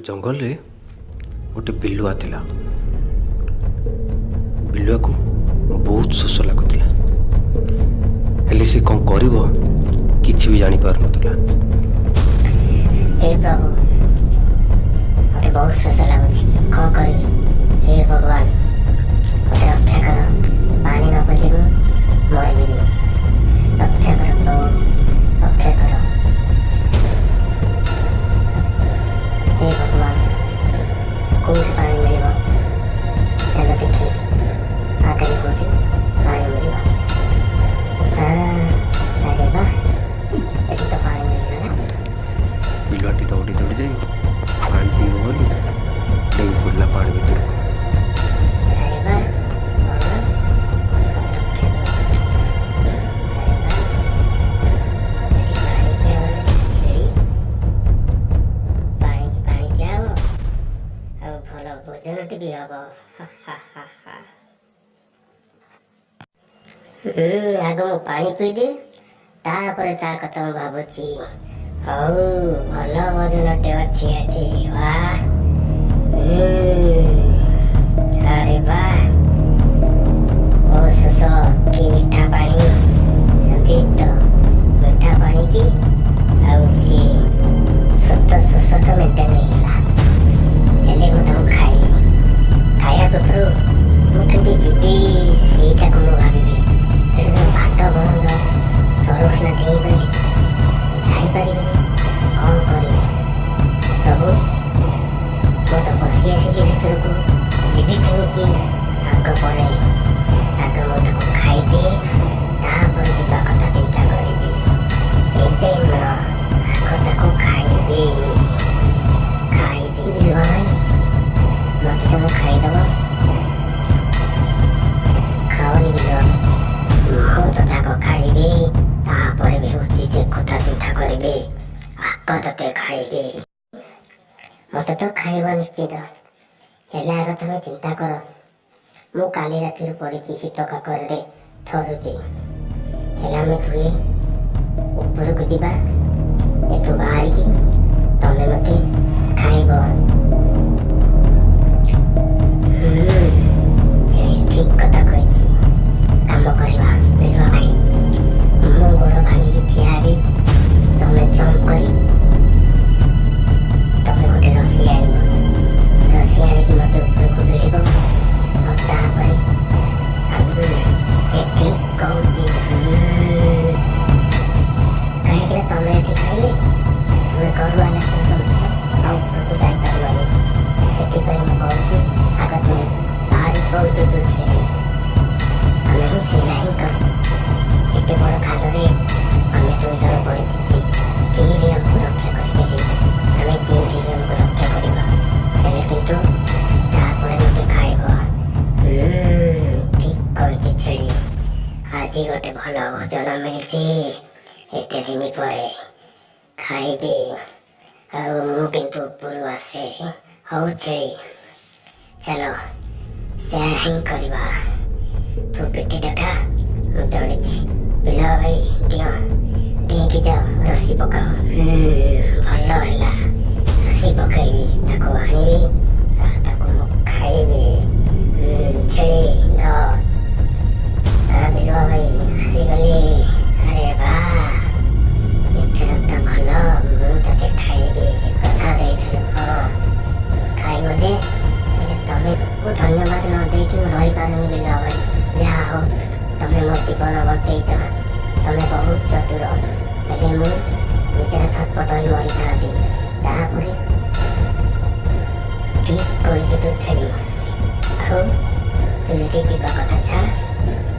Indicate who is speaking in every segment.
Speaker 1: ଜଙ୍ଗଲରେ ଗୋଟେ ବିଲୁଆ ଥିଲା। ବିଲୁଆକୁ ବହୁତ ଶୋଷ ଲାଗୁଥିଲା, ହେଲେ ସେ କ'ଣ କରିବ କିଛି ବି ଜାଣିପାରୁନଥିଲା।
Speaker 2: ହେ ପ୍ରଭୁ, ମୋତେ ବହୁତ ଶୋଷ ଲାଗୁଛି। କ'ଣ କରିବି? ହେ ଭଗବାନ, ମୋତେ ରକ୍ଷା କର। ପାଣି ନ ପିଇଲେ ମୁଁ ମରିଯିବି। ରକ୍ଷା କର ପ୍ରଭୁ, ରକ୍ଷା କର। ହେ ଭଗବାନ, କୋଉଠି ପାଣି ମିଳିବ? ଚାଲ ଦେଖି, ଆଗରେ କୋଉଠି ପାଣି ମିଳିବ। ହଁ, ଆରେ ବା, ଏଠି ତ ପାଣି ମିଳିଗଲା।
Speaker 1: ବିଲୁଆଟି ଦୌଡ଼ି ଦୌଡ଼ି ଯାଇ ପାଣି ପିଇବ ବୋଲି ଡେଇଁ ପଡ଼ିଲା ପାଣି ଭିତରକୁ।
Speaker 2: ଆରେ ବା, ଭଗବାନ, ରକ୍ଷା କର। ଆରେ ବା, ଏଠି ପାଣି ପିଆ ମାନେ ଛେଳି ପାଣି ପାଣି ପିଆ ହବ ଆଉ ଭଲ ଭୋଜନଟି ବି ହବ। ହା ହା ହା ହା। ଆଗ ମୁଁ ପାଣି ପିଇଦିଏ, ତାପରେ ତା କଥା ମୁଁ ଭାବୁଛି। ହଉ, ଭଲ ଭୋଜନଟେ ଅଛି ଆଜି। ବାଃ। ଆରେ ବା, ଓ ଶୋଷ, କି ମିଠା ପାଣି! ଏମିତି ତ ମିଠା ପାଣି କି ଆଉ ସିଏ ସତ ଶୋଷଟା ମେଣ୍ଟେନ୍ ହେଇଗଲା। ହେଲେ ମୁଁ ତାକୁ ଖାଇବି। ଖାଇବା ପୂର୍ବରୁ ମୁଁ କେମିତି ଯିବି, ସେଇଟାକୁ ମୁଁ ଭାବିବି। ଏଠି ତ ବାଟ ବନ୍ଦ। ତଳକୁ ସିନା ଡେଇଁଗଲି, ଯାଇପାରିବିନି। କ'ଣ କରିବି ପ୍ରଭୁ? ମୁଁ ତ ପଶି ଆସିଲି ଭିତରକୁ, ଯିବି କେମିତି? ଆଗ ପରେ ଆଗ ମୁଁ ତାକୁ ଖାଇଦିଏ, ତାପରେ ଯିବା କଥା ଚିନ୍ତା କରିବି। ଏବେ ନୁହଁ, ଆଗ ତାକୁ ଖାଇବି, ଖାଇବି। ବିଲୁଆ ଭାଇ, ମତେ ତମେ ଖାଇଦବ? ଖାଅନି ବିଲୁଆ। ମୁଁ ତ ତାକୁ ଖାଇବି, ତାପରେ ବି ହେଉଛି ଯେ କଥା ଚିନ୍ତା କରିବି। ଆଗ ତତେ ଖାଇବି। ମତେ ତ ଖାଇବ ନିଶ୍ଚିତ, ହେଲେ ଆଗ ତମେ ଚିନ୍ତା କର। ମୁଁ କାଲି ରାତିରୁ ପଡ଼ିଛି, ଶୀତ କାକରରେ ଥରୁଛି। ହେଲେ ଆମେ ଦୁହେଁ ଉପରକୁ ଯିବା ଏଠୁ ବାହାରିକି, ତମେ ମତେ ଖାଇବ। ଛେଳି ଠିକ କଥା କହିଛି। କାମ କରିବା ବିଲୁଆ ଭାଇ, ମୁଁ ଗୋଡ଼ ଭାଙ୍ଗିକି ଠିଆ ହେବି, ତମେ ଜମ୍ପ କରି ତମେ ଗୋଟେ ରସି ଆଣିବ। ରସି ଆଣିକି ମତେ ଉପରକୁ ଭିଡ଼ିବ ଆଉ ତାପରେ ଆମେ ଏଠି କହୁଛି। କାହିଁକି ନା ତମେ ଏଠି ଖାଇଲେ ତୁମେ ଗରୁଆ ଲାଗିବ, ତମେ ଆଉ ଉପରକୁ ଯାଇପାରିବନି। ସେଥିପାଇଁ ମୁଁ କହୁଛି, ଆଗ ତୁମେ ଭାରି ବହୁତ ତୁ ଛେଳି। ଆମେ ହିଁ ସେଇଆ ହିଁ କରୁ। ଏତେ ବଡ଼ ଖାଲରେ ଆମେ ଦୁଇ ଜଣ ପଡ଼ିଛନ୍ତି, କେହି ବି ଆମକୁ ରକ୍ଷା କରିପାରିବେନି। ଆମେ ଦୁଇ ଦୁଇ ଜଣଙ୍କୁ ରକ୍ଷା କରିବା, ହେଲେ କିନ୍ତୁ ତାପରେ ମତେ ଖାଇବ। ଠିକ କହିଛି ଛେଳି। ଆଜି ଗୋଟେ ଭଲ ଭୋଜନ ମିଳିଛି ଏତେ ଦିନ ପରେ, ଖାଇବି ଆଉ ମୁଁ କିନ୍ତୁ ଉପରୁ ଆସେ। ହଉ ଛେଳି, ଚାଲ, ସେୟା ହିଁ କରିବା। ତୁ ପିଠି ଦେଖା, ମୁଁ ଚଢ଼ିଛି। ବିଲୁଆ ଭାଇ, ଡିଅଁ, ଡିଇଁକି ଯାଅ, ରସି ପକାଅ। ଭଲ ହେଲା। ରସି ପକେଇବି, ତାକୁ ଆଣିବି ଆଉ ତାକୁ ମୁଁ ଖାଇବି। ଛେଳି ଧ। ବିଲୁଆ ଭାଇ, ଆସିଗଲି। ଆରେ ବା, ଏଥର ତ ଭଲ, ମୁଁ ତତେ ଖାଇବି। କଥା ଦେଇଥିଲୁ। ହଁ, ଖାଇବ ଯେ, ହେଲେ ତମେ ଧନ୍ୟବାଦ ନ ଦେଇକି ମୁଁ ରହିପାରୁନି। ବିଲୁଆ ଭାଇ, ଯାହା ହଉ, ତମେ ମୋ ଜୀବନ ବଞ୍ଚେଇଛ। ତମେ ବହୁତ ଚତୁର। ହେଲେ ମୁଁ ନିଜର ଛଟପଟ ହୋଇ ମରିଥାନ୍ତି। ତାପରେ ଠିକ କହିଛୁ ତୁ ଛେଳି। ଆଉ ତୁ ଯଦି ଯିବା କଥା ଛା,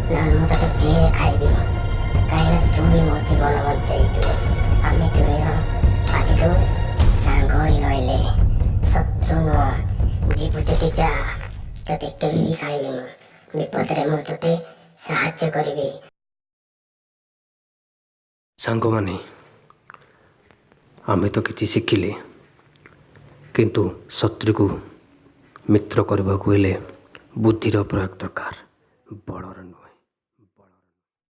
Speaker 2: ନହେଲେ ମୁଁ ତତେ ଫେରେ ଖାଇବି, କାହିଁକିନା ତୁ ବି ମୋ ଜୀବନ ବଞ୍ଚେଇଛୁ। ଆମେ ଦୁଇ ଜଣ ଆଜିଠୁ ସାଙ୍ଗ ହୋଇ ରହିଲେ, ଶତ୍ରୁ ନୁହଁ। ଯିବୁ ଯଦି ଯା, ତତେ କେବେ ବି ଖାଇବିନି। ବିପଦରେ ମୁଁ ତୋତେ ସାହାଯ୍ୟ କରିବି।
Speaker 1: ସାଙ୍ଗମାନେ, ଆମେ ତ କିଛି ଶିଖିଲେ, କିନ୍ତୁ ଶତ୍ରୁକୁ ମିତ୍ର କରିବାକୁ ହେଲେ ବୁଦ୍ଧିର ପ୍ରୟୋଗ ଦରକାର।